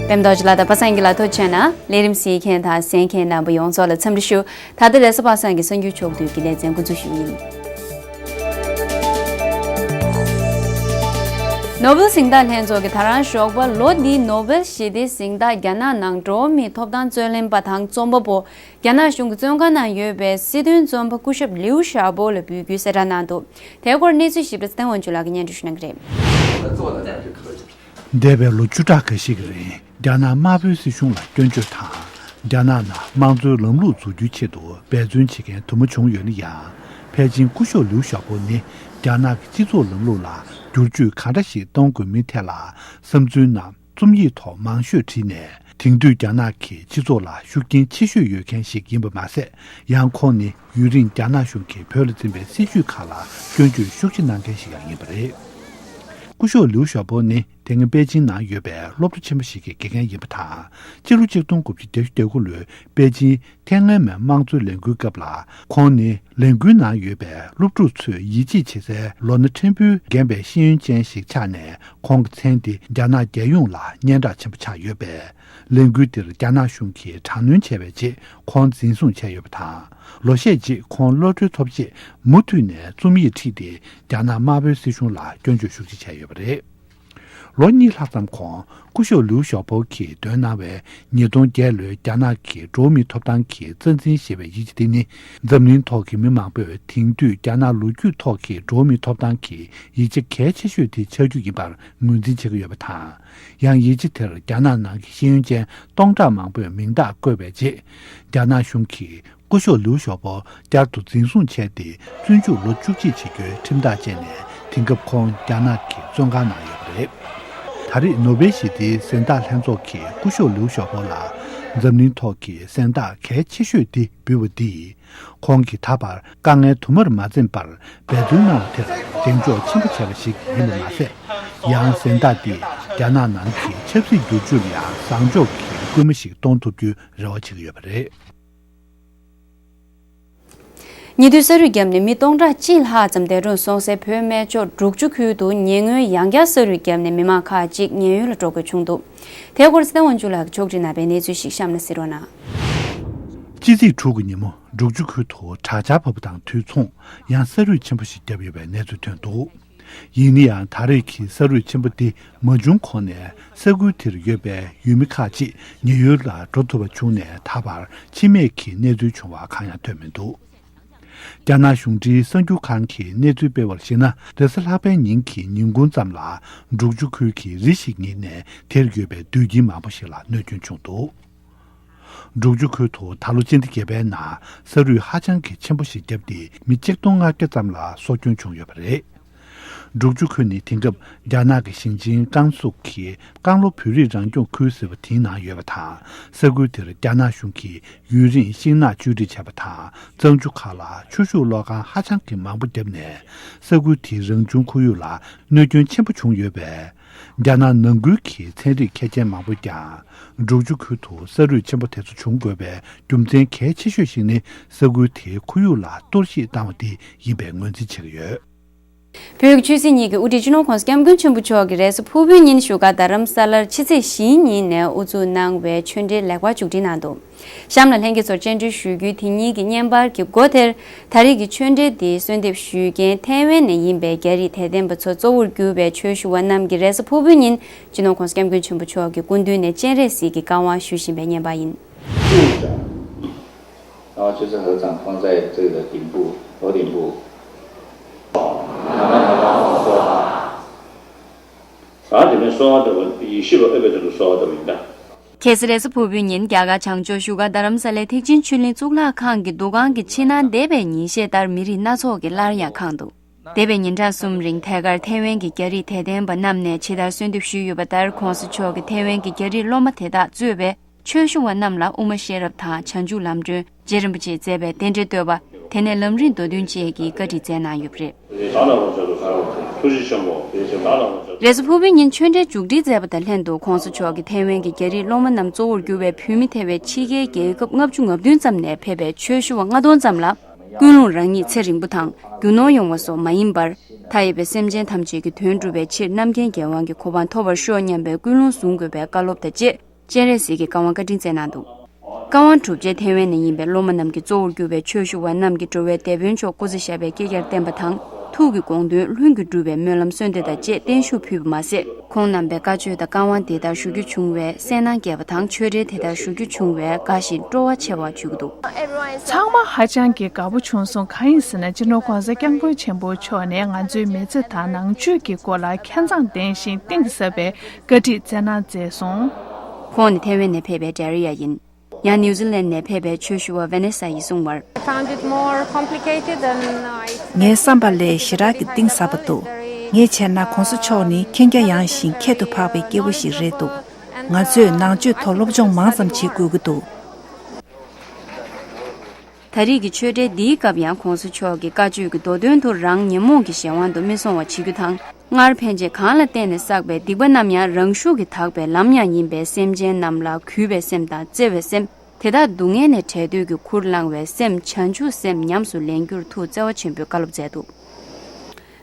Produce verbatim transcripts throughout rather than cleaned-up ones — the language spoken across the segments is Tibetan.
པད་མ་རྡོ་རྗེ་ལགས་དང་པ་སངས་སྐྱིད་ལགས་ཐུགས་རྗེ་ཆེ་གནང་། ལས་རིམ་གཟིགས་མཁན་དང་གསན་མཁན་རྣམ་པ་ཡོངས་རྫོགས་ལ་འཚམས་འདྲི་ཞུ། ད་ལྟ་རེས་གཟའ་པ་སངས་ཀྱི་གསར་འགྱུར་ཕྱོགས་བསྡུས་ཀྱི་ལེ་ཚན་འགོ་འཛུགས་ཞུ་ཡིན། ནོ་བེལ་གཟེངས་རྟགས་ལྷན་ཚོགས་ཀྱིས་ད་རང་ཞོགས་པ་ལོ་འདིའི་ནོ་བེལ་ཞི་བདེའི་གཟེངས་རྟགས་རྒྱ་ནག་ནང་འགྲོ་བ་མིའི་ཐོབ་ཐང་རྩོད་ལེན་པ་དང་རྩོམ་པ་པོ། རྒྱ་ནག་གཞུང་གི་བཙོན་ཁང་ནང་ཡོད་པའི་སྲིད་དོན་རྩོམ་པ་སྐུ་ཞབས་ལིའུ་ཞའོ་པོ་ལ་འབོད་སྐུལ་གསལ་བསྒྲགས་གནང་འདུག་དེའི་སྐོར་གནས་ཚུལ་ཞིབ་ཕྲ་ཚེ་བརྟན་དབང་ཕྱུག་ལགས་ཀྱིས་སྙན་སྒྲོན་ཞུ་གནང་གི་རེད། འདས་པའི་ལོ་བཅུ་ཕྲག་འགའ་ཞིག་གི་རིང་རྒྱ་ནག་དམར་པོའི་སྲིད་གཞུང་ལ་སྐྱོན་བརྗོད་དང་། རྒྱ་ནག་ནང་དམངས་གཙོའི་ལམ་ལུགས་འཛུགས་རྒྱུའི་ཆེད་དུ་འབད་བརྩོན་བྱེད་མཁན་དུ་མ་བྱུང་ཡོད་ན་ཡང་། ཕལ་ཆེར་སྐུ་ཞབས་ལིའུ་ཞའོ་པོ་ནི་རྒྱ་ནག་གི་སྤྱི་ཚོགས་ལམ་ལུགས་ལ་བསྒྱུར་བཅོས་གང་འདྲ་ཞིག་གཏོང་དགོས་མིན་ཐད་ལ་བསམ་ཚུལ་རྣམས་རྩོམ་ཡིག་ཐོག་མང་ཤོས་བྲིས་ནས། དེང་དུས་རྒྱ་ནག་གི་སྤྱི་ཚོགས་ལ་ཤུགས་རྐྱེན་ཆེ་ཤོས་ཡོད་མཁན་ཞིག་ཡིན་པ་མ་ཟད། ཡང་ཁོང་ནི་ཡུན་རིང་རྒྱ་ནག་གཞུང་གིས་བོད་ལ་འཛིན་པའི་སྲིད་བྱུས་ཁག་ལ་སྐྱོན་བརྗོད་ཤུགས་ཆེ་གནང་མཁན་ཞིག་ཡང་ཡིན་པ་རེད། སྐུ་ཞབས་ལིའུ་ཞའོ་པོ་ནི་དེ་སྔ་པེ་ཅིང་ནང་ཡོད་པའི་སློབ་གྲྭ་ཆེན་པོ་ཞིག་གི་དགེ་རྒན་ཡིན་པ་དང་། སྤྱི་ལོ་ཆིག་སྟོང་དགུ་བརྒྱ་བརྒྱད་ཅུ་གྱ་དགུ་ལོའི་པེ་ཅིང་ཐེན་ཨན་མན་དམངས་གཙོའི་ལས་འགུལ་སྐབས་ལ། ཁོང་ནི་ལས་འགུལ་ནང་ཡོད་པའི་སློབ་ཕྲུག་ཚོས་ཡིད་ཆེས་བྱེད་སའི་ལོ་ན་ཕྲན་བུ་རྒན་པའི་ཤེས་ཡོན་ཅན་ཞིག་ཆགས་ནས། ཁོང་གི་མཚན་དེ་རྒྱ་ནག་རྒྱལ་ཡོངས་ལ་སྙན་གྲགས་ཆེན་པོ་ཆགས་ཡོད་པས། ལས་འགུལ་འདིར་རྒྱ་ནག་གཞུང་གིས་དྲག་གནོན་བྱས་པའི་རྗེས། ཁོང་འཛིན་བཟུང་བྱས་ཡོད་པ་དང་། ལོ་ཤས་རྗེས་ཁོང་གློད་གྲོལ་ཐོབ་རྗེས། མུ་མཐུད་ནས་རྩོམ་ཡིག་ཁྲིད་དེ། རྒྱ་ནག་དམར་པོའི་སྲིད་གཞུང་ལ་སྐྱོན་བརྗོད་ཤུགས་ཆེ་བྱས་ཡོད་པ་རེད། ལོ་གཉིས་ལྷག་ཙམ་གོང་སྐུ་ཞབས་ལིའུ་ཞའོ་པོ་གིས་འདོན་གནང་བའི་ཉིས་སྟོང་བརྒྱད་ལོའི་རྒྱ་ནག་གི་འགྲོ་བ་མིའི་ཐོབ་ཐང་གི་རྩ་འཛིན་ཞེས་པའི་ཡིག་ཆ་དེ་ནི། འཛམ་གླིང་ཐོག་གི་མི་མང་པོས་དེང་དུས་རྒྱ་ནག་ལོ་རྒྱུས་ཐོག་གི་འགྲོ་བ་མིའི་ཐོབ་ཐང་གི་ཡིག་ཆ་གལ་ཆེ་ཤོས་དེ་ཆགས་རྒྱུ་ཡིན་པར་ངོས་འཛིན་བྱེད་ཀྱི་ཡོད་པ་དང་། ཡང་ཡིག་ཆ་དེར་རྒྱ་ནག་ནང་གི་ཤེས་ཡོན་ཅན་སྟོང་ཕྲག་མང་པོས་མིང་རྟགས་བཀོད་པའི་རྗེས། རྒྱ་ནག་གཞུང་གིས་སྐུ་ཞབས་ལིའུ་ཞའོ་པོ་བསྐྱར་དུ་འཛིན་བཟུང་བྱས་ཏེ། བཙོན་འཇུག་ལོ་བཅུ་གཅིག་བྱེད་རྒྱུའི་ཁྲིམས་ཐག་བཅད་ནས། དེང་སྐབས་ཁོང་རྒྱ་ནག་གི་བཙོན་ཁང་ནང་ཡོད་པ་རེད། ད་རེས་ནོ་བེལ་ཞི་བདེའི་གཟེངས་རྟགས་ལྷན་ཚོགས་ཀྱིས་སྐུ་ཞབས་ལིའུ་ཞའོ་པོ་ལ་འཛམ་གླིང་ཐོག་གི་གཟེངས་རྟགས་གལ་ཆེ་ཤོས་དེ་འབུལ་བ་འདིས། ཁོང་གིས་ད་བར་དཀའ་ངལ་དུ་མར་མ་འཛེམས་པར་འབད་བརྩོན་གནང་བ་དེར་གདེང་འཇོག་ཆེན་པོ་བྱས་པ་ཞིག་ཡིན་པ་མ་ཟད། ཡང་གཟེངས་རྟགས་འདིས་རྒྱ་ནག་ནང་གི་ཆབ་སྲིད་བསྒྱུར་བཅོས་ལ་ཡང་བཟང་ཕྱོགས་ཀྱི་སྐུལ་མ་ཞིག་གཏོང་ཐུབ་རྒྱུའི་རེ་བ་བྱེད་ཀྱི་ཡོད་པ་རེད། ཉེ་དུས་ས་རུད་བརྒྱབ་ནས་མི་སྟོང་ཕྲག་གཅིག་ལྷག་ཙམ་འདས་གྲོངས་སོང་སའི་བོད་སྨད་ཕྱོགས་འབྲུག་ཆུ་ཁུལ་དུ་ཉེ་སྔོན་ཡང་བསྐྱར་ས་རུད་བརྒྱབ་ནས་མི་མང་ཁག་ཅིག་ཉེན་གཡོལ་ལ་འགྲོ་དགོས་བྱུང་འདུག་དེའི་སྐོར་ཚེ་བརྟན་དབང་ཕྱུག་ལགས་ཀྱིས་ཕྱོགས་སྒྲིག་གནང་བའི་གནས་ཚུལ་ཞིག་གཤམ་ལ་གཟིགས་རོགས་གནང་། སྤྱི་ཚེས་དྲུག་གི་ཉིན་མོ་འབྲུག་ཆུ་ཁུལ་དུ་དྲག་ཆར་བབས་པ་དང་དུས་མཚུངས་ཡང་ས་རུད་ཆེན་པོ་ཞིག་བརྒྱབ་ཡོད་པའི་གནས་ཚུལ་ཐོན་འདུག་ཡིན་ན་ཡང་ད་རེས་ཀྱི་ས་རུད་ཆེན་པོ་འདི་མ་བྱུང་གོང་ནས་ས་ཁུལ་དེར་ཡོད་པའི་ཡུལ་མི་ཁག་ཅིག་ཉེན་གཡོལ་ལ་འགྲོ་ཐུབ་པ་བྱུང་ནས། ད་བར་འཆི་རྨས་ཀྱི་གནས་ཚུལ་བྱུང་བ་གང་ཡང་ཐོན་མི་འདུག་རྒྱ་ནག་གཞུང་འབྲེལ་གསར་འགྱུར་ཁང་གིས་གནས་ཚུལ་སྤེལ་བར་གཞིགས་ན། རེས་གཟའ་ལྷག་པའི་ཉིན་གྱི་ཉིན་གུང་ཙམ་ལ་འབྲུག་ཆུ་ཁུལ་གྱི་རི་ཞིག་ཉིལ་ནས་དེར་ཡོད་པའི་དུད་ཁྱིམ་མང་པོ་ཞིག་ལ་གནོད་སྐྱོན་བྱུང་འདུག་འབྲུག་ཆུ་ཁུལ་དུ་ད་ལོ་སྤྱི་ཟླ་བརྒྱད་པའི་ནང་ས་རུད་ཧ་ཅང་གི་ཆེན་པོ་ཞིག་བརྒྱབ་སྟེ། མི་གཅིག་སྟོང་ལྔ་བརྒྱ་ཙམ་ལ་སྲོག་སྐྱོན་བྱུང་ཡོད་པ་རེད། འབྲུག་ཆུ་ཁུལ་ནི་དེང་སྐབས་རྒྱ་ནག་གི་ཞིང་ཆེན་ཀན་སུའུ་གི་ཀན་ལྷོ་བོད་རིགས་རང་སྐྱོང་ཁུལ་ཟེར་བ་དེའི་ནང་ཡོད་པ་དང་། ས་ཁུལ་དེར་རྒྱ་ནག་གཞུང་གིས་ཡུན་རིང་ཤིང་ནགས་གཅོད་འབྲེག་བྱས་པ་དང་། གཙང་ཆུ་ཁག་ལ་ཆུ་ཤུགས་གློག་ཁང་ཧ་ཅང་གི་མང་པོ་བརྒྱབ་ནས། ས་ཁུལ་དེའི་རང་བྱུང་ཁོར་ཡུག་ལ་གནོད་སྐྱོན་ཆེན་པོ་བྱུང་ཡོད་པས། རྒྱ་ནག་ནང་ཁུལ་གྱི་ཚན་རིག་མཁས་ཅན་མང་པོས་ཀྱང་། འབྲུག་ཆུ་ཁུལ་དུ་ས་རུད་ཆེན་པོ་དེ་ཚོ་བྱུང་དགོས་པའི་རྒྱུ་མཚན་གལ་ཆེ་ཤོས་ཤིག་ནི། ས་ཁུལ་དེའི་ཁོར་ཡུག་ལ་གཏོར་བཤིག་བཏང་བ་དེ་ཡིན་པའི་ངོས་འཛིན་བྱེད་ཀྱི་ཡོད། བོད་ཀྱི་ཆོས་སྲིད་གཉིས་ཀྱི་དབུ་ཁྲིད་སྤྱི་ནོར་༸གོང་ས་༸སྐྱབས་མགོན་ཆེན་པོ་མཆོག་གིས་རེས་གཟའ་ཕུར་བུའི་ཉིན་བཞུགས་སྒར་རྡ་རམ་ས་ལར་ཕྱི་ཚེས་བཞིའི་ཉིན་ནས་དབུ་འཛུགས་གནང་བའི་ཆོས་འབྲེལ་ལེགས་པར་མཇུག་སྒྲིལ་གནང་འདུག་གཤམ་ལ་ལྷན་རྒྱས་ཚོར་སྤྱན་འབུལ་ཞུ་རྒྱུའི་དེ་ཉིན་གྱི་བརྙན་པར་གྱི་སྒོ་དེར། ད་རེས་ཀྱི་ཆོས་འབྲེལ་འདི་གསོལ་འདེབས་ཞུ་མཁན་ཐའེ་ཝན་ནས་ཡིན་པའི་རྒྱ་རིགས་དད་ལྡན་པ་ཚོ་གཙོ་བོར་གྱུར་པའི་ཆོས་ཞུ་བ་རྣམས་ཀྱིས་རེས་གཟའ་ཕུར་བུའི་ཉིན་སྤྱི་ནོར་༸གོང་ས་༸སྐྱབས་མགོན་ཆེན་པོ་མཆོག་གི་སྐུ་མདུན་ནས་སྤྱན་རས་གཟིགས་ཀྱི་བཀའ་དབང་ཞུ་བཞིན་པའི་བརྙན་པར་ཡིན། 然后就是合掌放在这个顶部，头顶部。 ད་དེ་ནས་གསོལ་བ་བཏབ་པ། ཡེ་ཤེས་པ་ཨུཏྤལ་དུ་གསོལ་བ་བཏབ་པ་ཡིན་ད། ཁ་སང་རེས་གཟའ་ཕུར་བུའི་ཉིན་རྒྱ་གར་བྱང་ཕྱོགས་བཞུགས་སྒར་རྡ་རམ་ས་ལའི་ཐེག་ཆེན་ཆོས་གླིང་གཙུག་ལག་ཁང་གི་འདུ་ཁང་གི་ཕྱི་ནང་འདས་པའི་ཉིན་ཤས་ལྟར་མི་རིགས་སྣ་ཚོགས་ཀྱིས་སླར་ཡང་ཁེངས་འདུག་འདས་པའི་ཉིན་གྲངས་གསུམ་རིང་ཐད་ཀར་ཐའེ་ཝན་གྱི་རྒྱ་རིགས་དད་ལྡན་པ་རྣམས་ནས་ཇི་ལྟར་གསོལ་འདེབས་ཞུས་ཡོད་པ་ལྟར། ༸གོང་ས་མཆོག་གིས་ཐའེ་ཝན་གྱི་རྒྱ་རིགས་སློབ་མ་དེ་དག་གཙོས་པའི་ཆོས་ཞུ་བ་རྣམས་ལ་དབུ་མ་ཤེས་རབ་དང་བྱང་ཆུབ་ལམ་སྒྲོན། རྗེ་རིན་པོ་ཆེས་མཛད་པའི་རྟེན་འབྲེལ་བསྟོད་པ། དེ་ནས་ལམ་རིམ་མདོ་འདོན་བཅས་ཀྱི་བཀའ་ཁྲིད་མཛད་གནང་ཡོད་པ་རེད། རེས་གཟའ་ཕུར་བུའི་ཉིན་ཆོས་འབྲེལ་མཇུག་སྒྲིལ་མཛད་པ་དང་ལྷན་དུ། ༸གོང་ས་མཆོག་གིས་ཐའེ་ཝན་གྱི་རྒྱ་རིགས་སློབ་མ་རྣམས་གཙོ་བོར་གྱུར་བའི་བོད་མི་ཐེ་བའི་ཕྱི་རྒྱལ་རྒྱལ་ཁབ་ལྔ་བཅུ་ང་བདུན་ཙམ་ནས་ཕེབས་པའི་ཆོས་ཞུ་བ་ལྔ་སྟོང་ཙམ་ལ། ཀུན་སློང་རང་ཉིད་ཚེ་རིང་པོ་དང་རྒྱུ་ནོར་ཡོང་བ་སོགས་མ་ཡིན་པར། མཐའ་ཡས་པའི་སེམས་ཅན་ཐམས་ཅད་ཀྱི་དོན་སྒྲུབ་པའི་ཕྱིར་རྣམ་མཁྱེན་རྒྱལ་དབང་གི་གོ་འཕང་ཐོབ་པར་ཤོག་སྙམ་པའི་ཀུན་སློང་བཟུང་དགོས་པའི་བཀའ་སློབ་དང་བཅས། སྤྱན་རས་གཟིགས་ཀྱི་བཀའ་དབང་བཀའ་དྲིན་སྩལ་གནང་འདུག། བཀའ་དབང་སྒྲུབ་བྱེད་ཐེ་ཝན་ནས་ཡིན་པའི་སློབ་མ་རྣམས་ཀྱི་གཙོ་བོར་གྱུར་པའི་ཆོས་ཞུ་བ་རྣམས་ཀྱིས་འགྲོ་བའི་དེད་དཔོན་མཆོག་སྐུ་ཚེ་ཞབས་པད་བསྐལ་བརྒྱར་བརྟན་པ་དང་། ཐུགས་ཀྱི་དགོངས་དོན་ལྷུན་གྱིས་འགྲུབ་པའི་སྨོན་ལམ་གསོལ་འདེབས་དང་བཅས་བརྟན་བཞུགས་ཕུལ་བ་མ་ཟད། ཁོང་རྣམ་པའི་བཀའ་ཆོས་དང་བཀའ་དབང་དེ་ལྟར་ཞུ་རྒྱུ་བྱུང་བས་གསལ་སྣང་སྐྱེས་པ་དང་། ཆོས་འབྲེལ་དེ་ལྟར་ཞུ་རྒྱུ་བྱུང་བས་དགའ་ཞིང་སྤྲོ་བ་ཆེ་བར་བརྗོད་ཀྱི་འདུག། ཚང་མ་ཧ་ཅང་གི་དགའ་པོ་བྱུང་སོང་། གང་ཡིན་ཟེར་ན། སྤྱི་ནོར་༸གོང་ས་༸སྐྱབས་མགོན་ཆེན་པོ་མཆོག་ནས་ང་ཚོའི་མི་ཚེ་དང་ནང་ཆོས་ཀྱི་སྐོར་ལ་མཁས་མཛངས་ལྡན་ཞིང་གཏིང་ཟབ་པའི་བཀའ་ཁྲིད་སྩལ་གནང་མཛད་སོང་། ཁོང་ནི་ཐེ་ཝན་ནས་ཕེབས་པའི་ཌེ་རི་ཡ་ཡིན། ཡང་ནིའུ་ཛི་ལན་ནས་ཕེབས་པའི་ཆོས་ཞུ་བ་ཝེ་ནེ་ས་ཡིས་གསུངས་པར། I found it more complicated than I ངའི་བསམ་པ་ལས་ཞེ་དྲག་གི་གཏིང་ཟབ་པ་འདུག། ངས་བྱས་ན་༸གོང་ས་མཆོག་ནི་མཁྱེན་རྒྱ་ཡངས་ཤིང་ཁྱད་དུ་འཕགས་པའི་སྐྱེས་བུ་ཞིག་རེད་འདུག། ང་ཚོས་ནང་ཆོས་ཐོག་སློབ་སྦྱོང་མང་ཙམ་བྱེད་དགོས་ཀྱི་འདུག། ད་རེས་ཀྱི་ཆོས་འབྲེལ་འདིའི་སྐབས་ཡང་༸གོང་ས་མཆོག་གི་བཀའ་ཆོས་ཀྱི་མདོ་དོན་དུ་རང་ཉོན་མོངས་ཀྱི་གཞན་དབང་དུ་མི་སོང་བ་བྱེད་རྒྱུ་དང་། སྔར་ཕན་ཆད་གང་ལ་བརྟེན་ནས་བསགས་པའི་སྡིག་པ་རྣམས་ཡང་རང་ཤུགས་ཀྱིས་དག་པའི་ལམ་ཡང་ཡིན་པས། སེམས་ཅན་རྣམས་ལ་གུས་པའི་སེམས་དང་བརྩེ་བའི་སེམས། དེ་དག་སྡུག་བསྔལ་ནས་བྲལ་འདོད་ཀྱི་ཁུར་བླངས་བའི་སེམས། བྱང་ཆུབ་སེམས་ཉམས་སུ་ལེན་རྒྱུར་ཐུགས་བརྩེ་བ་ཆེན་པོས་བཀའ་སློབ་མཛད་འདུག།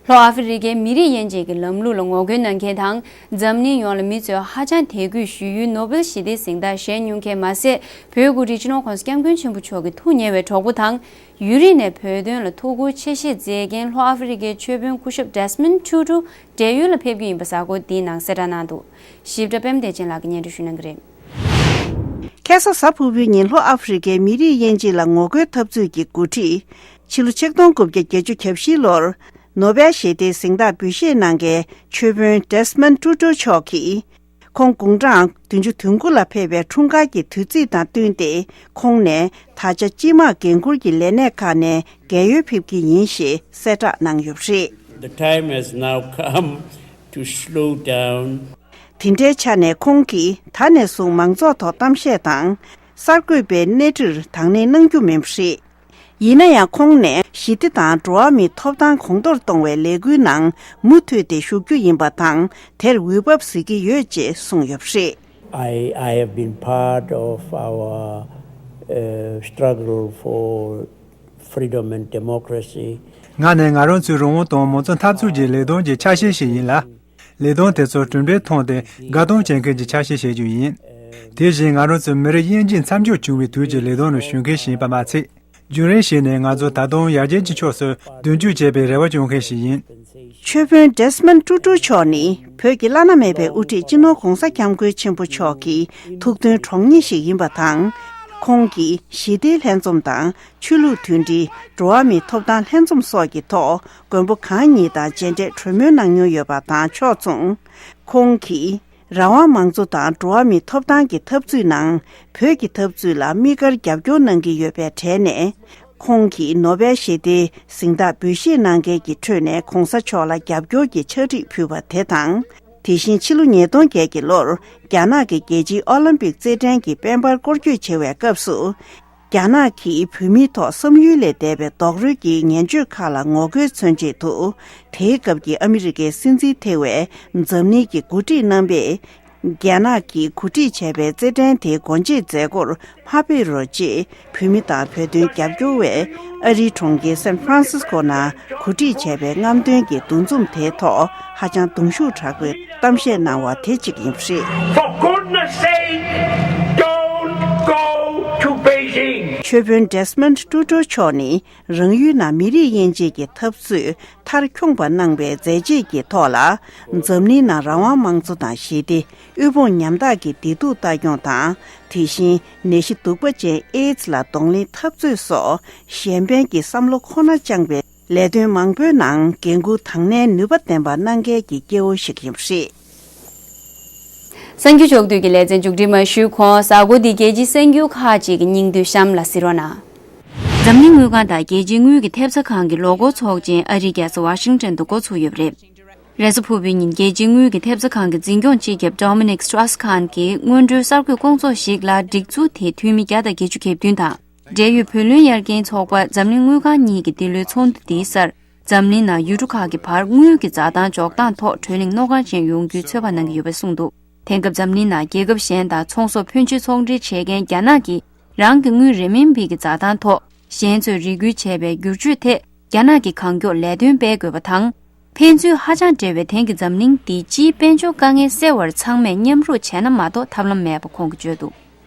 ལྷོ་ཨ་ཧྥེ་རི་ཁའི་མི་རིགས་དབྱེ་འབྱེད་ཀྱི་ལམ་ལུགས་ལ་ངོ་རྒོལ་གནང་མཁན་དང་། འཛམ་གླིང་ཡོངས་ལ་མི་ཚོས་ཧ་ཅང་དད་གུས་ཞུ་ཡུལ་ནོ་བེལ་ཞི་བདེའི་གཟེངས་རྟགས་བཞེས་མྱོང་མཁན་མ་ཟད། བོད་འགོ་ཁྲིད་སྤྱི་ནོར་༸གོང་ས་༸སྐྱབས་མགོན་ཆེན་པོ་མཆོག་གི་ཐུགས་ཉེ་བའི་གྲོགས་པོ་དང་། ཡུན་རིང་ནས་བོད་དོན་ལ་ཐུགས་ཁུར་ཆེ་བཞེས་མཛད་མཁན་ལྷོ་ཨ་ཧྥེ་རི་ཁའི་ཆོས་དཔོན་སྐུ་ཞབས་Desmond Tutu་བགྲེས་ཡོལ་ལ་ཕེབས་རྒྱུ་ཡིན་པ་གཟའ་འཁོར་འདིའི་ནང་གསལ་བསྒྲགས་གནང་འདུག། ཞིབ་ཕྲ་པད་མ་བདེ་ཆེན་ལགས་ཀྱིས་སྙན་སྒྲོན་ཞུ་གནང་གི་རེད། ཁ་སང་གཟའ་ཕུར་བུའི་ཉིན་ལྷོ་ཨ་ཧྥེ་རི་ཁའི་མི་རིགས་དབྱེ་འབྱེད་ལ་ངོ་རྒོལ་འཐབ་རྩོད་ཀྱི་འགོ་ཁྲིད། ཕྱི་ལོ་ཆིག་སྟོང་དགུ་བརྒྱ་བརྒྱད་ཅུ་གྱ་བཞི་ལོར་ནོ་བེལ་ཞི་བདེའི་གཟེངས་རྟགས་འབུལ་བཞེས་གནང་མཁན་ཆོས་དཔོན་Desmond Tutu མཆོག་གིས། ཁོང་དགུང་གྲངས་བདུན་ཅུ་དོན་དགུ་ལ་ཕེབས་པའི་འཁྲུངས་སྐར་གྱི་དུས་ཚིགས་དང་བསྟུན་ཏེ། ཁོང་ནས་ད་ཆ་སྤྱི་དམངས་འགན་འཁུར་གྱི་ལས་གནས་ཁག་ནས་རྒས་ཡོལ་ཕེབས་ཀྱི་ཡིན་ཞེས་གསལ་བསྒྲགས་གནང་ཡོད་པ་རེད། The time has now come to slow down. དེ་འདྲའི་ཆ་ནས་ཁོང་གིས་ད་ནས་བཟུང་མང་ཚོགས་ཐོག་གཏམ་བཤད་དང་། གསར་འགོད་པའི་གནས་འདྲིར་དང་ལེན་གནང་རྒྱུ་མིན་པ་རེད། ཡིན་ན་ཡང་ཁོང་ནས་ཞི་བདེ་དང་འགྲོ་བ་མིའི་ཐོབ་ཐང་གོང་མཐོར་གཏོང་བའི་ལས་འགུལ་ནང་མུ་མཐུད་དེ་ཞུགས་རྒྱུ་ཡིན་པ་དང་། དེར་འོས་བབས་གཟིགས་ཀྱི་ཡོད་ཅེས་གསུངས་ཡོད་པ་རེད། I, I have been part of our uh, struggle for freedom and democracy. ང་ནི་ང་རང་ཚོའི་རང་དབང་དང་མང་གཙོ་འཐབ་རྩོད་ཀྱི་ལས་དོན་གྱི་ཆ་ཤས་ཤིག་ཡིན་ལ། ལས་དོན་དེ་ཚོ་གྲུབ་འབྲས་ཐོན་ཏེ་དགའ་སྟོན་བྱེད་མཁན་གྱི་ཆ་ཤས་བྱེད་རྒྱུ་ཡིན། དེ་བཞིན་ང་རང་ཚོའི་མི་རིགས་དབྱེ་འབྱེད་མཚམས་འཇོག་བྱུང་བའི་དུས་ཀྱི་ལས་དོན་ནང་ཞུགས་མཁན་ཞིག་ཡིན་པ་མ་ཚད། རྒྱུན་རིང་ཞིག་ནས་ང་ཚོ་ད་དུང་ཡར་རྒྱས་ཀྱི་ཕྱོགས་སུ་མདུན་སྐྱོད་བྱེད་པའི་རེ་བ་བཅངས་མཁན་ཞིག་ཡིན། ཆོས་དཔོན་Desmond Tutu མཆོག་ནི་བོད་ཀྱི་བླ་ན་མེད་པའི་དབུ་ཁྲིད་སྤྱི་ནོར་༸གོང་ས་༸སྐྱབས་མགོན་ཆེན་པོ་མཆོག་གི་ཐུགས་མཐུན་གྲོགས་རྙིང་ཞིག་ཡིན་པ་དང་། ཁོང་གིས་ཞི་བདེའི་ལྷན་འཛོམས་དང་། ཆོས་ལུགས་མཐུན་སྒྲིལ། འགྲོ་བ་མིའི་ཐོབ་ཐང་ལྷན་འཛོམས་སོགས་ཀྱི་ཐོག་མགོན་པོ་གང་ཉིད་དང་མཇལ་འཕྲད་གྲོས་མོལ་གནང་མྱོང་ཡོད་པ་དང་ཕྱོགས་མཚུངས། ཁོང་གིས་རང་དབང་མང་གཙོ་དང་འགྲོ་བ་མིའི་ཐོབ་ཐང་གི་འཐབ་རྩོད་ནང་བོད་ཀྱི་འཐབ་རྩོད་ལ་དམིགས་བཀར་རྒྱབ་སྐྱོར་གནང་གི་ཡོད་པའི་གྲས་ནས། ཁོང་གིས་ནོ་བེལ་ཞི་བདེའི་གཟེངས་རྟགས་འབུལ་བཞེས་གནང་མཁན་གྱི་ཁྲོད་ནས་༸གོང་ས་མཆོག་ལ་རྒྱབ་སྐྱོར་གྱི་ཕྱག་བྲིས་ཕུལ་བ་དེ་དང་། དེ་བཞིན་ཕྱི་ལོ་ཉིས་སྟོང་བརྒྱད་ཀྱི་ལོར་རྒྱ་ནག་གི་རྒྱལ་སྤྱིའི་ཨོ་ལིམ་པིག་རྩེད་འགྲན་གྱི་དཔལ་འབར་སྐོར་སྐྱོད་བྱེད་པའི་སྐབས་སུ། རྒྱ་ནག་གིས་བོད་མིའི་ཐོག་བསམ་ཡུལ་ལས་འདས་པའི་རྡོག་རོལ་གྱི་ངན་སྤྱོད་ཁག་ལ་ངོ་རྒོལ་མཚོན་ཆེད་དུ། དེའི་སྐབས་ཀྱི་ཨ་མི་རི་ཀའི་སྲིད་འཛིན་ཐེ་བའི་འཛམ་གླིང་གི་འགོ་ཁྲིད་རྣམ་པས། རྒྱ་ནག་གིས་གོ་སྒྲིག་བྱས་པའི་རྩེད་འགྲན་དེའི་སྒོ་འབྱེད་མཛད་སྒོར་མ་ཕེབས་རོགས་ཅེས། བོད་མི་དང་བོད་དོན་རྒྱབ་སྐྱོར་བས་ཨ་རིའི་གྲོང་ཁྱེར་སན་ཧྥ་རན་སིས་ཀོ་ནང་གོ་སྒྲིག་བྱས་པའི་རྔམ་སྟོན་གྱི་འདུ་འཛོམས་དེའི་ཐོག་ཧ་ཅང་གདུང་ཤུགས་དྲག་པོས་གཏམ་བཤད་གནང་བ་དེ་གཅིག་ཡིན་པ་རེད། For goodness sake, don't go to Beijing. ཆོས་དཔོན་Desmond Tutu མཆོག་ནི། རང་ཡུལ་ནང་མི་རིགས་དབྱེ་འབྱེད་ཀྱི་འཐབ་རྩོད་མཐར་འཁྱོངས་པ་གནང་བའི་མཛད་རྗེས་ཀྱི་ཐོག་ལ། འཛམ་གླིང་ནང་རང་དབང་མང་གཙོ་དང་ཞི་བདེ། དབུལ་ཕོངས་ཉམ་ཐག་གི་བདེ་སྡུག་ལྟ་སྐྱོང་དང་། དེ་བཞིན་ནད་གཞི་གདུག་པ་ཅན་ཨེ་ཛི་ལ་གདོང་ལེན་འཐབ་རྩོད་སོགས་གཞན་ཕན་གྱི་བསམ་བློ་ཁོ་ན་བཅངས་པའི་ལས་དོན་མང་པོའི་ནང་འགན་འཁུར་དང་ལེན་ནུས་པ་ལྡན་པ་གནང་མཁན་གྱི་སྐྱེ་བོ་ཞིག་ཡིན་པ་རེད། གསར་འགྱུར་ཕྱོགས་བསྡུས་ཀྱི་ལེ་ཚན་མཇུག་སྒྲིལ་མ་ཞུས་གོང་། གཟའ་འཁོར་འདིའི་རྒྱལ་སྤྱིའི་གསར་འགྱུར་ཁག་ཅིག་གི་སྙིང་བསྡུས་གཤམ་ལ་གཟིགས་རོགས་གནང་། འཛམ་གླིང་དངུལ་ཁང་དང་རྒྱལ་སྤྱིའི་དངུལ་གྱི་ཐེབས་རྩ་ཁང་གི་ལོ་འཁོར་ཚོགས་ཆེན་ཨ་རིའི་རྒྱལ་ས་ཝ་ཤིང་ཏོན་དུ་འགོ་ཚུགས་ཡོད་པ་རེད། རེས་གཟའ་ཕུར་བུའི་ཉིན་རྒྱལ་སྤྱིའི་དངུལ་གྱི་ཐེབས་རྩ་ཁང་གི་འཛིན་སྐྱོང་སྤྱི་ཁྱབ་Dominic Strauss-Kahn གྱིས་སྔོན་འགྲོའི་གསར་འགོད་སྐོང་ཚོགས་ཤིག་ལ། སྒྲིག་འཛུགས་དེའི་འཐུས་མི་བརྒྱ་དང་བརྒྱད་ཅུ་གྱ་བདུན་དང་། འབྲེལ་ཡོད་བུ་ལོན་གཡར་མཁན་ཚོགས་པ་འཛམ་གླིང་དངུལ་ཁང་གཉིས་ཀྱི་འདི་ལོའི་ཚོགས་འདུ་འདིའི་སར། འཛམ་གླིང་ནང་ཡུལ་གྲུ་ཁག་གི་བར་དངུལ་གྱི་འཛའ་ཐང་འཇོག་སྟངས་ཐོག་གྲོས་གླེང་རྣོ་ཁ་ཅན་ཡོང་རྒྱུའི་ཚོད་དཔག་གནང་གི་ཡོད་པ་གསུངས་འདུག། དེང་སྐབས་འཛམ་གླིང་ནང་རྒྱལ་ཁབ་གཞན་དང་ཚོང་ཟོག་ཕོན་ཆེ་ཚོང་འབྲེལ་བྱེད་མཁན་རྒྱ་ནག་གིས་རང་གི་དངུལ་རེན་མིན་པི་གི་འཛའ་ཐང་ཐོག་གཞན་ཚོས་རེ་སྐུལ་བྱས་པའི་བསྒྱུར་བཅོས་ཐད་རྒྱ་ནག་གིས་གང་མགྱོགས་ལས་དོན་སྤེལ་དགོས་པ་དང་། ཕན་ཚུན་ཧ་ཅང་འབྲེལ་བའི་དེང་གི་འཛམ་གླིང་འདིའི་སྤྱིའི་དཔལ་འབྱོར་དཀའ་ངལ་སེལ་བར་ཚང་མས་མཉམ་རུབ་བྱས་ན་མ་གཏོགས་ཐབས་ལམ་མེད་པ་ཁོང་གིས་བརྗོད་འདུག་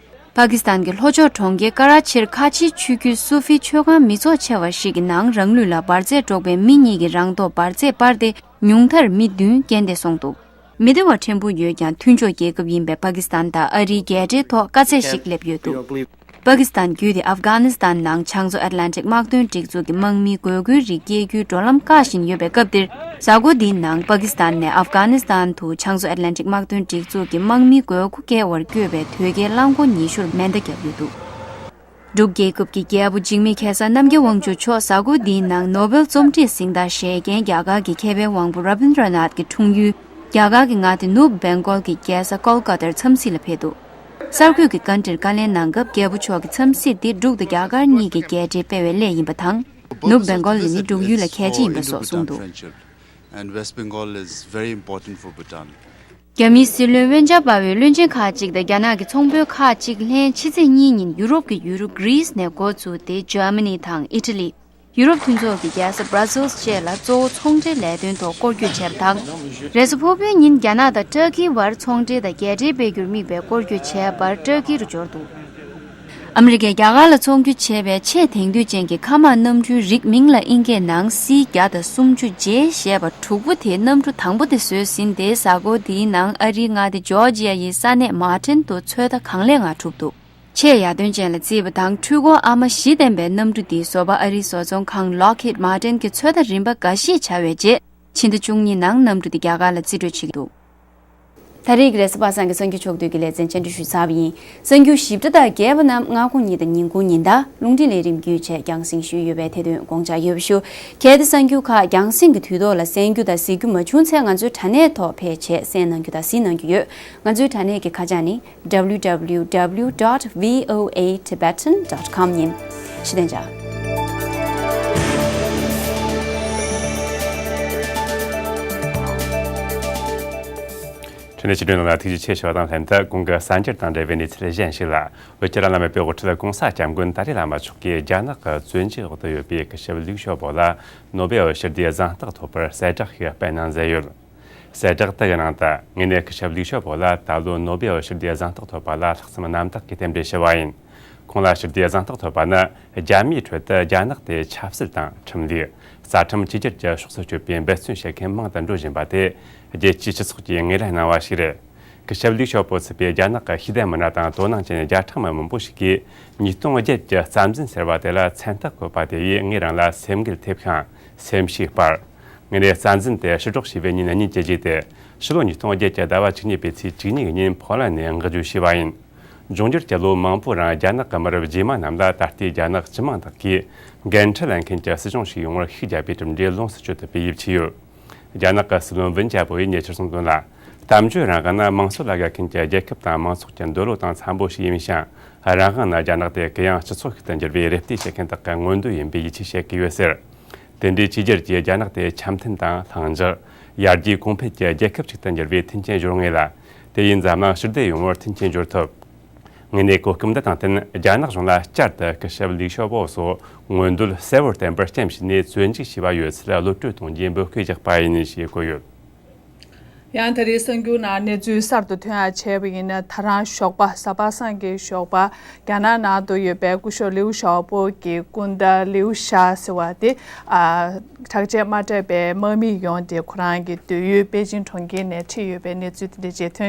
པ་ཀི་སི་ཐན་གྱི་ལྷོ་ཕྱོགས་གྲོང་ཁྱེར་ཀ་ར་ཆིར་ཁ་ཆིའི་ཆུ་རྒྱུད་སུ་ཧྥི་ཆོས་ཁང་མི་ཚོགས་ཆེ་བ་ཞིག་གི་ནང་རང་ལུས་ལ་འབར་རྫས་འདྲོག་པའི་མི་གཉིས་ཀྱིས་རང་ཐོག་འབར་རྫས་སྤར་ཏེ་ཉུང་མཐར་མི་བདུན་རྐྱེན་འདས་སོང་འདུག་མི་བདེ་བ་ཕྲན་བུ་ཡོད་ཀྱང་མཐུན་ཕྱོགས་རྒྱལ་ཁབ་ཡིན་པའི་པ་ཀི་སི་ཐན་དང་ཨ་རིའི་རྒྱལ་འབྲེལ་ཐོག་དཀའ་ཚེགས་ཤིག་སླེབས་ཡོད་འདུག་པ་ཀི་སི་ཐན་བརྒྱུད་དེ་ཨབ་གྷ་ནི་སི་ཐན་ནང་བྱང་མཚོ་ཨེཊ་ལན་ཊིག་དམག་དོན་སྒྲིག་འཛུགས་ཀྱི་དམག་མིའི་འགོས་མཁོའི་རིགས་སྐྱེལ་རྒྱུའི་འགྲོ་ལམ་བཀག་བཞིན་ཡོད་པའི་སྐབས་འདིར། གཟའ་འཁོར་འདིའི་ནང་པ་ཀི་སི་ཐན་ནས་ཨབ་གྷ་ནི་སི་ཐན་དུ་བྱང་མཚོ་ཨེཊ་ལན་ཊིག་དམག་དོན་སྒྲིག་འཛུགས་ཀྱི་དམག་མིའི་འགོས་མཁོ་སྐྱེལ་བར་བསྐྱོད་པའི་དོས་སྐྱེལ་རླངས་འཁོར་ཉི་ཤུར་མེ་མདའ་བརྒྱབ་ཡོད་འདུག་འབྲུག་རྒྱལ་ཁབ་ཀྱི་རྒྱལ་པོ་འཇིགས་མེད་གེ་སར་རྣམ་རྒྱལ་དབང་ཕྱུག་མཆོག་གཟའ་འཁོར་འདིའི་ནང་ནོ་བེལ་རྩོམ་སྒྲིག་གཟེངས་རྟགས་བཞེས་མཁན་རྒྱ་གར་གྱི་མཁས་པའི་དབང་པོ་ར་བིན་དྲ་ནཱཐ་ཀྱི་འཁྲུངས་ཡུལ་རྒྱ་གར་གྱི་མངའ་སྡེ་ནུབ་བེང་གོལ་གྱི་རྒྱལ་ས་ཀོལ་ཀ་ཏར་འཚམས་གཟིགས་ལ་ཕེབས་འདུག་གསར་འགོད་ཀྱི་བཀའ་འདྲིར་བཀའ་ལན་གནང་སྐབས་རྒྱལ་པོ་མཆོག་གིས་འཚམས་གཟིགས་འདི་འབྲུག་དང་རྒྱ་གར་གཉིས་ཀྱི་རྒྱལ་འབྲེལ་སྤེལ་བའི་སླད་ཡིན་པ་དང་། ནུབ་བེང་གོལ་ནི་འབྲུག་ཡུལ་ལ་གལ་ཆེ་ཡིན་པ་སོགས་གསུངས་འདུག And West Bengal is very important for Bhutan. རྒྱ་མིའི་སྲིད་བློན་ཝེན་ཅཱ་པ་ཝེས་བློན་ཆེན་ཁག་ཅིག་དང་རྒྱ་ནག་གི་ཚོང་དཔོན་ཁག་ཅིག་ལྷན་ཕྱི་ཚེས་གཉིས་ཉིན་ཡུ་རོབ་ཀྱི་ཡུལ་གྲུ་གྷི་རིས་ནས་འགོ་བཙུགས་ཏེ་ཇར་མ་ནི་དང་ཨི་ཊ་ལི། ཡུ་རོབ་མཐུན་ཚོགས་ཀྱི་རྒྱལ་ས་Brussels་བཅས་ལ་གཙོ་བོ་ཚོང་འབྲེལ་ལས་དོན་ཐོག་སྐོར་སྐྱོད་བྱས་པ་དང་། རེས་གཟའ་ཕུར་བུའི་ཉིན་རྒྱ་ནག་དང་ཏུར་ཀིའི་བར་ཚོང་འབྲེལ་དང་རྒྱལ་འབྲེལ་སྤེལ་རྒྱུར་དམིགས་པའི་སྐོར་སྐྱོད་བྱས་པར་ཏུར་ཀི་རུ་འབྱོར་འདུག་ཨ་མི་རི་ཀས་རྒྱ་གར་ལ་ཚོང་རྒྱུ་བྱས་པའི་ཆེས་དེང་དུས་ཅན་གྱི་མཁའ་དམག་གནམ་གྲུའི་རིགས་མིང་ལ་ཨིན་སྐད་ནང་སི་བརྒྱ་དང་སུམ་ཅུ་ཇེ་ཞེས་པ་དྲུག་པོ་དེ་གནམ་གྲུ་དང་པོ་དེ་བཟོས་ཟིན་ཏེ་གཟའ་འཁོར་འདིའི་ནང་ཨ་རིའི་མངའ་སྡེ་ཇོར་ཇི་ཡ་ཡི་ས་གནས་མར་ཏིན་དུ་ཚོད་ལྟ་གང་ལེགས་ངང་གྲུབ་འདུག་ཆེས་ཡར་ཐོན་ཅན་ལ་བརྩིས་པ་དང་འཕྲུལ་འཁོར་ཨ་མ་བཞི་ལྡན་པའི་གནམ་གྲུ་འདིའི་བཟོ་པ་ཨ་རིའི་བཟོ་ཚོང་ཁང་Lockheed Martin་གྱིས་ཚོད་ལྟ་རིམ་པ་འགའ་ཞིག་བྱ་བའི་རྗེས་ཕྱི་ཟླ་བཅུ་གཉིས་ནང་གནམ་གྲུ་འདི་རྒྱ་གར་ལ་རྩིས་སྤྲོད་བྱེད་ཀྱི་འདུག་ད་རེས་ཀྱི་རེས་གཟའ་པ་སངས་ཀྱི་གསར་འགྱུར་ཕྱོགས་བསྡུས་ཀྱི་ལེ་ཚན་བཅར་འདྲི་ཞུས་ཚར་བ་ཡིན། གསར་འགྱུར་ཞིབ་ཕྲ་དང་རྒྱས་པ་རྣམས་སྔ་དགོང་ཉིན་དང་ཉིན་གུང་ཉིན་ལྟར་རླུང་འཕྲིན་ལས་རིམ་བརྒྱུད་བཅས་རྒྱང་སྲིང་ཞུས་ཡོད་པའི་ཐད་དོན་དགོངས་འཇགས་ཡོད་པ་ཞུ། གལ་ཏེ་གསར་འགྱུར་ཁག་རྒྱང་སྲིང་གི་དུས་ཐོག་ལ་གསན་རྒྱུ་དང་གཟིགས་རྒྱུ་མ་བྱུང་ཚེ་ང་ཚོའི་དྲ་གནས་ཐོག་ཕེབས་བྱས་གསན་གནང་རྒྱུ་དང་གཟིགས་གནང་རྒྱུ་ཡོད། ང་ཚོའི་དྲ་གནས་ཀྱི་ཁ་བྱང་ནི། W W W dot V O A Tibetan dot com ཡིན། ཕྱི་དྲན་བྱ། ཕྲིན་ལས་ཆེ་གྲོས་ནང་ལ་ཐུགས་རྗེ་ཆེ་ཞུ་བ་དང་ལྷན་དུ་གོང་གི་གསར་འགྱུར་དང་འབྲེལ་བའི་གནས་ཚུལ་གཞན་ཞིག་ལ། བོད་ཀྱི་བླ་ན་མེད་པའི་དབུ་ཁྲིད་གོང་ས་སྐྱབས་མགོན་ཏཱ་ལའི་བླ་མ་མཆོག་གིས་རྒྱ་ནག་གི་བཙོན་འཇུག་འོག་ཏུ་ཡོད་པའི་སྐུ་ཞབས་ལིའུ་ཞའོ་པོ་ལ་ནོ་བེལ་ཞི་བདེའི་གཟེངས་རྟགས་ཐོབ་པར་གསལ་བསྒྲགས་ཤིག་སྤེལ་གནང་མཛད་ཡོད། གསལ་བསྒྲགས་དེ་གི་ནང་དུ་དངོས་གནས་སྐུ་ཞབས་ལིའུ་ཞའོ་པོ་ལ་ད་ལོ་ནོ་བེལ་ཞི་བདེའི་གཟེངས་རྟགས་ཐོབ་པ་ལ་ལྷག་བསམ་རྣམ་དག་གིས་རྟེན་འབྲེལ་ཞུ་བ་ཡིན། ཁོང་ལ་ཞི་བདེའི་གཟེངས་རྟགས་ཐོབ་པ་ནི་རྒྱ་མིའི་ཁྲོད་དུ་རྒྱ་ནག་དེ་ཆབ་སྲིད་དང་ཁྲིམས་ལུགས། རྩ་ཁྲིམས་བཅོས་བསྒྱུར་གྱི་ཕྱོགས་སུ་བསྐྱོད་པའི་འབད་བརྩོན་བྱེད་མཁན་མང་དུ་འགྲོ་བཞིན་པ་དེ་རྒྱལ་སྤྱིའི་སྤྱི་ཚོགས་ཀྱིས་ངོས་ལེན་གནང་བ་ཞིག་རེད། སྐུ་ཞབས་ལིའུ་ཞའོ་པོ་ཚུད་པའི་རྒྱ་ནག་གི་ཤེས་ལྡན་མི་སྣ་དང་དོ་སྣང་ཅན་བརྒྱ་ཕྲག་མང་པོ་ཞིག་གིས་ཉིས་སྟོང་བརྒྱད་ཀྱི་རྩ་འཛིན་ཟེར་བ་དེ་ལ་མཚན་རྟགས་བཀོད་པ་དེ་ཡིས་ངའི་རང་ལ་སེམས་འགུལ་ཐེབས་ཤིང་སེམས་ཤུགས་སྤར། ངས་ནས་རྩ་འཛིན་དེ་ཕྱིར་སྒྲོག་བྱས་པའི་ཉིན་གཉིས་ཀྱི་རྗེས་ཏེ་ཕྱི་ལོ་ཉིས་སྟོང་བརྒྱད་ཀྱི་ཟླ་བ་བཅུ་གཉིས་པའི་ཚེས་བཅུ་གཉིས་ཉིན་ཕོ་ལན་ནས་འགག་རྒྱུ་བྱས་པ་ཡིན། འབྱུང་འགྱུར་གྱི་ལོ་མང་པོའི་རིང་རྒྱ་ནག་གི་མི་རབས་རྗེས་མ་རྣམས་ལ་ད་ལྟའི་རྒྱ་ནག་སྤྱི་དམངས་དག་གིས་འགན་འཁྲི་ལེན་མཁན་གྱི་སྲིད་གཞུང་ཞིག་ཡོང་བར་ཤུགས་བརྒྱབ་པའི་གྲུབ་འབྲས་ལོངས་སུ་སྤྱོད་ཐུབ་པའི་ཡིད་ཆེས་ཡོད། རྒྱ་ནག་གི་སྲིད་བློན་ཝུན་ཅཱ་པོ་ཡིས་ཉེ་ཆར་གསུངས་དོན་ལ། གཏམ་བརྗོད་རང་དབང་ནི་དམངས་གཙོ་ལ་དགའ་མཁན་གྱི་རྒྱལ་ཁབ་དང་མང་ཚོགས་ཀྱི་འདོད་བློ་དང་འཚམ་པོ་ཞིག་ཡིན་ཞིང་། རང་དབང་ནི་རྒྱ་ནག་དེ་གུ་ཡངས་སྤྱི་ཚོགས་ཤིག་ཏུ་འགྱུར་བའི་རེ་ལྟོས་བྱེད་མཁན་དག་གི་མངོན་འདོད་ཡིན་པའི་ཡིད་ཆེས་བྱེད་ཀྱི་ཡོད་ཟེར། དེ་འདྲའི་བཅོས་བསྒྱུར་གྱིས་རྒྱ་ནག་དེ་འཆམ་མཐུན་དང་ལྷིང་འཇགས། ཡར་རྒྱས་གོང་འཕེལ་གྱི་རྒྱལ་ཁབ་ཅིག་ཏུ་འགྱུར་བའི་མཐུན་རྐྱེན་སྦྱོར་ངེས་ལ། དེ་ཡིས་འཛམ་གླིང་ཞི་བདེ་ཡོང་བར་མཐུན་རྐྱེན་སྦྱོར་ཐུབ། ངས་ནས་གོ་སྐབས་འདི་དང་བསྟུན་རྒྱ་ནག་གཞུང་ལ་བསྐྱར་དུ་སྐུ་ཞབས་ལིའུ་ཞའོ་པོ་སོགས་མངོན་འདོད་གསལ་བོར་བསྟན་པར་རྐྱེན་བྱས་ནས་བཙོན་འཇུག་བྱས་པ་ཡོད་ཚུལ་གློད་བཀྲོལ་གཏོང་རྒྱུའི་འབོད་སྐུལ་བརྒྱབ་པ་ཡིན་ཞེས་བཀོད་ཡོད། ཡང་ད་རེས་གསར་འགྱུར་ནང་གནས་ཚུལ་གསར་དུ་ཐོན་ཡ་བྱས་པ་ཡིན་ན། ད་རང་ཞོགས་པ་གཟའ་པ་སངས་ཀྱི་ཞོགས་པ་རྒྱ་ནག་ནང་དུ་ཡོད་པའི་སྐུ་ཞབས་ལིའུ་ཞའོ་པོ་གི་སྐུ་ཟླ་ལིའུ་ཞ་ཟེར་བ་དེ། ཨ། ཁྲག་ཆད་མ་སྤྲད་པའི་དམག་མི་ཡོངས་དེ་ཁོ་རང་གི་སྡོད་ཡུལ་པེ་ཅིང་གྲོང་ཁྱེར་ནས་ཁྲིད་ཡོད་པའི་གནས་ཚུལ་དེ་འདྲ་ཅིག་ཐོན།